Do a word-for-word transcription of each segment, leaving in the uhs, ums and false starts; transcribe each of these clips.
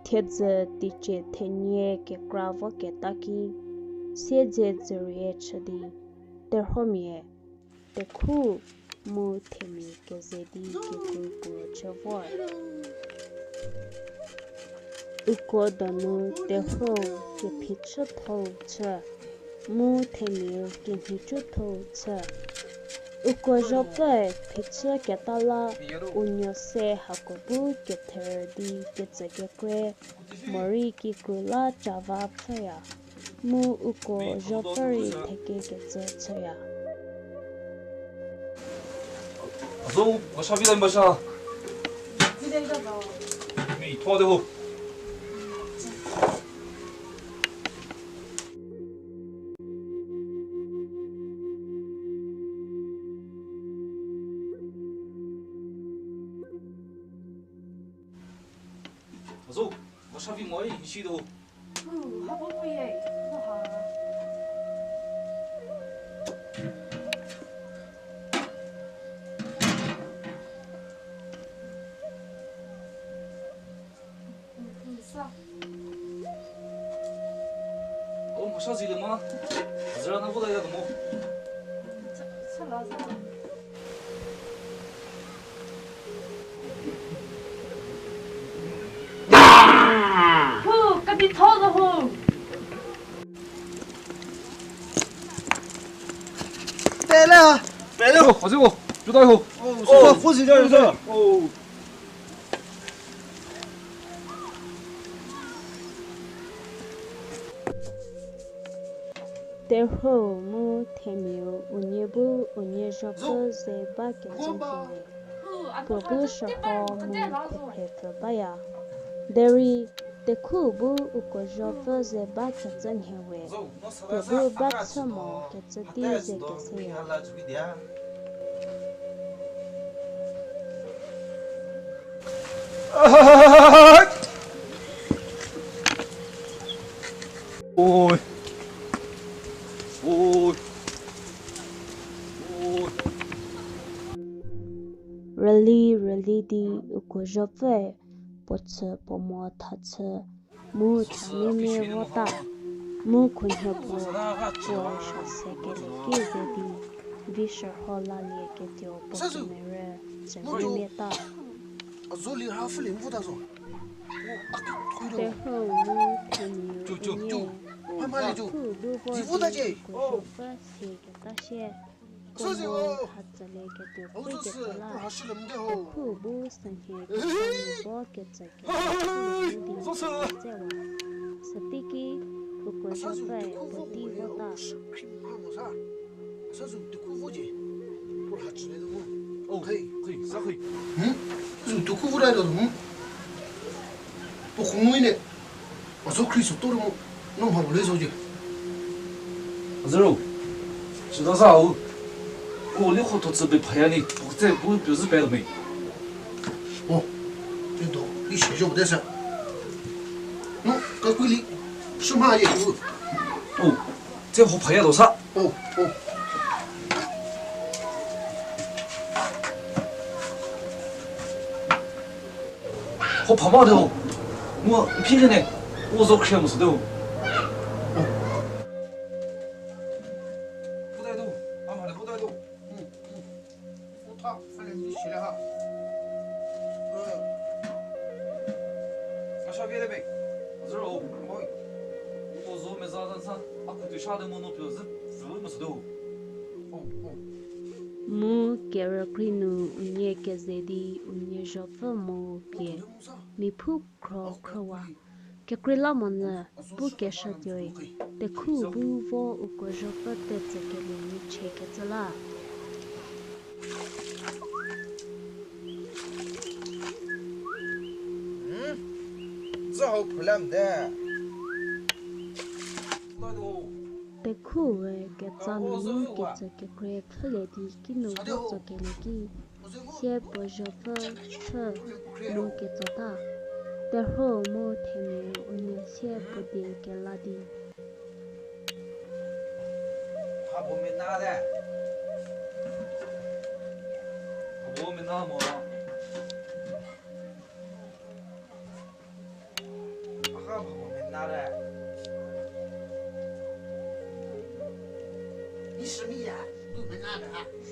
Thiedzü teicie thenie kekra voketa ki, siedze dzürie chü di, terhuomia, tekhu mu themia keze di kekru puo chü vor. Uko donu terhuo kephichüthou chü, mu themiau kemhichüthou chü. Uko zopfüe phichü keta la, u nuo se hako bu kether di ketsü kekrei, morei kikru la cava pfhüya, mu uko zopfü rei thekekecü chüya. Zo, masha vi la masha. Mi tho de ho. Zo, masha vi mo, isi de ho. O, masha zi le ma. Zira na vo da ya mo. Hu, kadi tho zo hu. Pele ha. Pele ho, azi ho. Ju dai ho. O, fu zi dai ho. O. Terhuo mu themiau unie bu unie zopfü ze ba kecü kenie. Puo bu shürho mu khrukhre pfü baya. Derei, tekhu bu uko zopfü ze ba kecü nhie we. Puo bu ba chü mo kecü tei ze keseya. Oi. Oi. Oi. Rüli, rüli di uko zopfüe puo chü puo mo tha chü mu cha mimie vota, mu khunhie puo puo sha se kele ki ze di, vi shürho lalie ketuo puo kemerü chü mimie ta. Terhuo mu themiau unie, u khu bu vo di uko zopfü sie keta sie, puo mo tha tsülie ketuo pfü kecü la, tekhu bu sünhie kesa nu vo kecü kecü di tsewa. Süteiki uko zopfüe puo tei vota. Zu tukhu vota do mu. Puo khungu ne. Azo Khrista toro mu, no mha le zo je. Azero, süda za u. U li kho to tsü be phaya ni, puo tse bu pü zü pe me. O, tse do, i shi zo de sa. No, ka ku li, shü ma ye u. O, tse ho phaya do sa. O, o. Ho phama de ho. Mu phi kene, u zo khrie mo sü de ho. Puta do, a ma le puta do. Hmm, hmm. Puta, a le ni shi le ha. Eh. A sha vie de be. Zero. Oi. U zo me za za sa, a ku tu sha de mo no pio zü, zü mo sü de ho. O, o. Mu kerükrie nu unie keze di unie zopfü mo pie, mi phu khro khrowa. Kekreilamonyü pu keshü tuoi, tekhu bu vo uko zopfü tetsü kelie michie kecü la. Hmm? Zü hau phulam de. Tekhuwe ketsa nunu ketsü kekrei pfhülie di kinu vo tsokelie ki, sie puo zopfü pfhü mu ketsota. Terhuo mu themia unie sie puo die kela di. Habo mena de. Habo mena mo.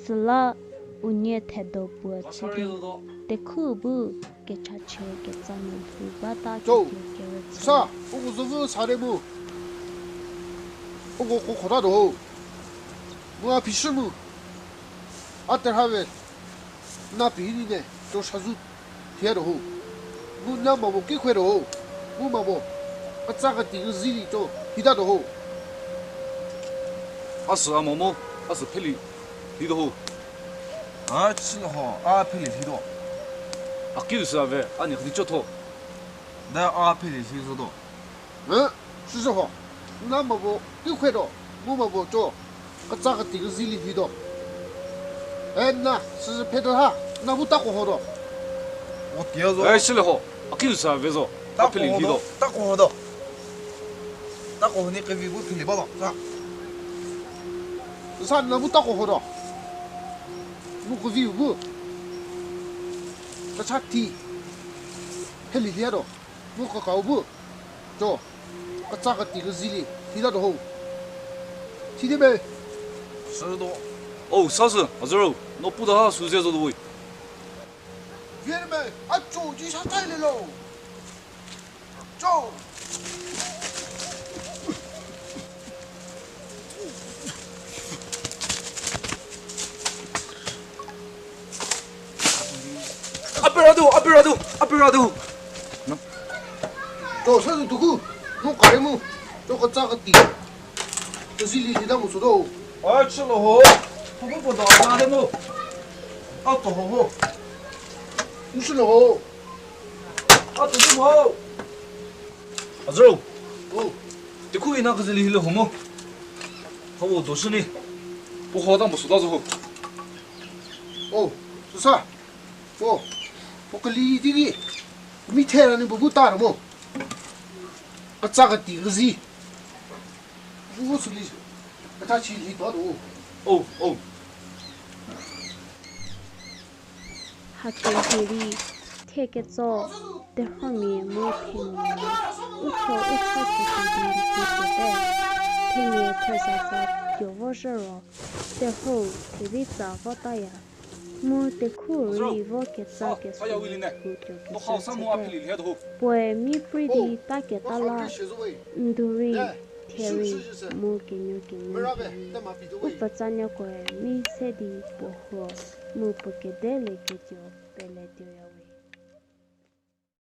Süla unie thedo puo chü di, tekhu bu kechachie ketsa nu lhou bata ketuo kerüchü. Sa, uko zo vü sa de mu. Uko ko khota do ho. Mu a phishü mu. A terha ve. Na phi ni ne, to shazu. Thie do ho. Mu na mabo ki khwe do ho. Mu mabo. Ketsa keti kezili to. Hita do ho. A sü a mo mo. A sü pheli. Hi do ho. A chü ho. A pheli hi do. A ki sü a ve. A ni khadi cho tho. Da a pheli hi zo do. Ü, süsü ho. Na mabo ki khwe do. Mu mabo cho. Ketsa keti kezili hi do. E na, süsü phe do ha. Na bu ta ko ho do. O tia zo. E, süle ho. A ki sa ve zo. Ta pheli hi do. Ta ko ho do. Ta ko ho ni kevi bu pheli ba ba. Sa. Sa na bu ta ko ho do. Mu kevi bu. Ketsa ti. Pheli hi do. Mu kakau bu. Cho, ketsa keti kezili, thita do ho. Thidi be. Sü do. O, sa sü, a zoro, no pu da ha sü ze zo do we. Vie me, a cho, ji sa chai le lo. Cho. Aperado, aperado, aperado. To, sa tu tuku. No kare mu. To ketsa keti. Kezili lida mo so do. A chü lo ho. Puku puo do a de mo. A to ho ho. N chü lo ho. A to de mo. A zoro. O. Tekhu ina kezili hile ho mo. Hawo do shü ni. Puo ho ta mo so ta zo ho. O, süsa. Puo, puo keli di ki, mi the ra ni puo bu ta ro mo. Ketsa keti kezi. Puo süli, ketsa chi li to do. O, o. Hakehi rei, thie ketso, terhuomia mu themia, u thuo u thuo ketuo di lhou tuote. Themia thezatsa tuo vo zhü ro, terhuo thie rei tsa votaya. Mu tekhu rei vo ketsa kesuo hu tuo keshü chüte. Puoe mi prei di ta keta la, ndu rei, thie rei, mu kenuo kenuo thie rei. U pfutsanuokoe mi se di puo huo, mu puo kede le ketuo.